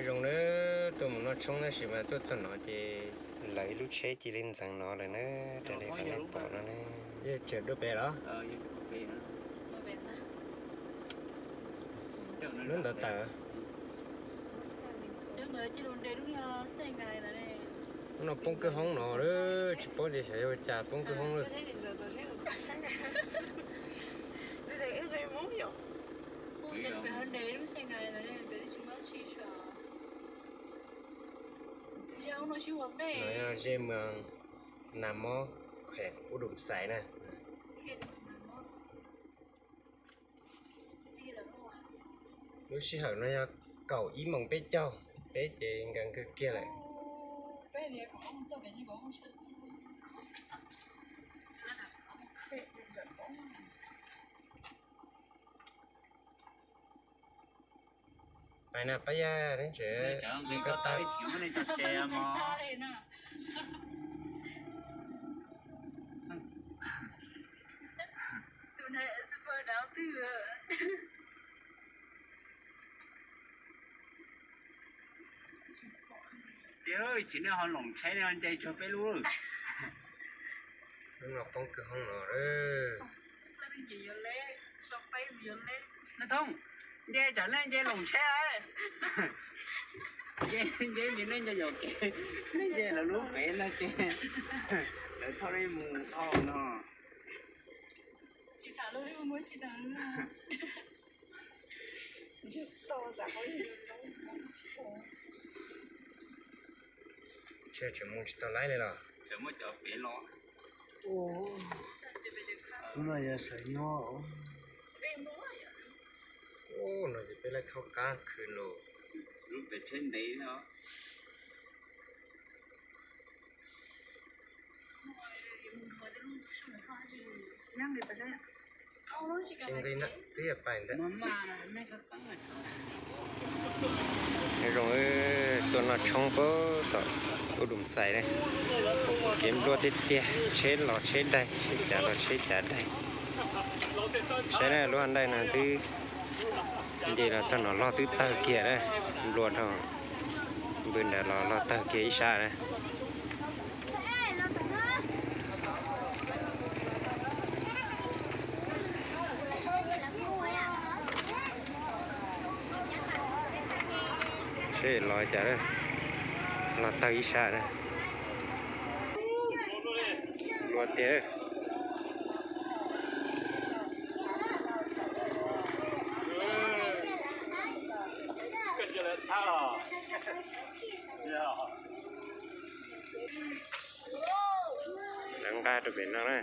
Zoo na, tuaj mus noj tshoob tab sis mas tuaj txog no ces lawv ib lub tsheb cia li ntxeev no lawm na, raws li qhov nej pom no na. Yog tseem dua pem los? Lub ntawd tawm. Lub no poob kwj hoob no, tsis paub tias xyov yog ua cas poob kwj hoob lawm. No yog zej moos Nas Mob, khuem Ub Dum Xais na. Lub sij hawm no yog kaum ib moos peb caug, peb ces nkawd nkag kiag lawm. Pais na pab yaj, neb tseem li ko taw. Ces tsis nej ho loom tsheb nej ho nce tsuag peb lub. Lub no poob kwj hoob no. Thoob, nce tsam nej nce loom tsheb. Nce, nce ntsis nej nce yuam kev, nej nce lawv lub pem no ces lawv thauj nej mus dhau no. Tseem mus tsis tau laib li los? Tseem muaj cov pem los. Ub, no yog sawv nyob. Ub, no ces peb lawv thaub qab khwv los. Lub pem tsheb ntev no. Tsis nqi na, twb yog pais ntawd. Zoo, tuaj noj tshoob puag tom Ub Dum Xais ne. Kev nplua tiag tiag, tsheb los tsheb daig, tsheb cav los tsheb cav daig. Saib na, lub hab ntaij no twb nce los txog no log twb tawg kiag na. Nplua rau npws nrad los log tawg kiag ib sab na. Seb los cas, los tawg ib sab na. Nplua tiag. Lawv nqa rau pem no na.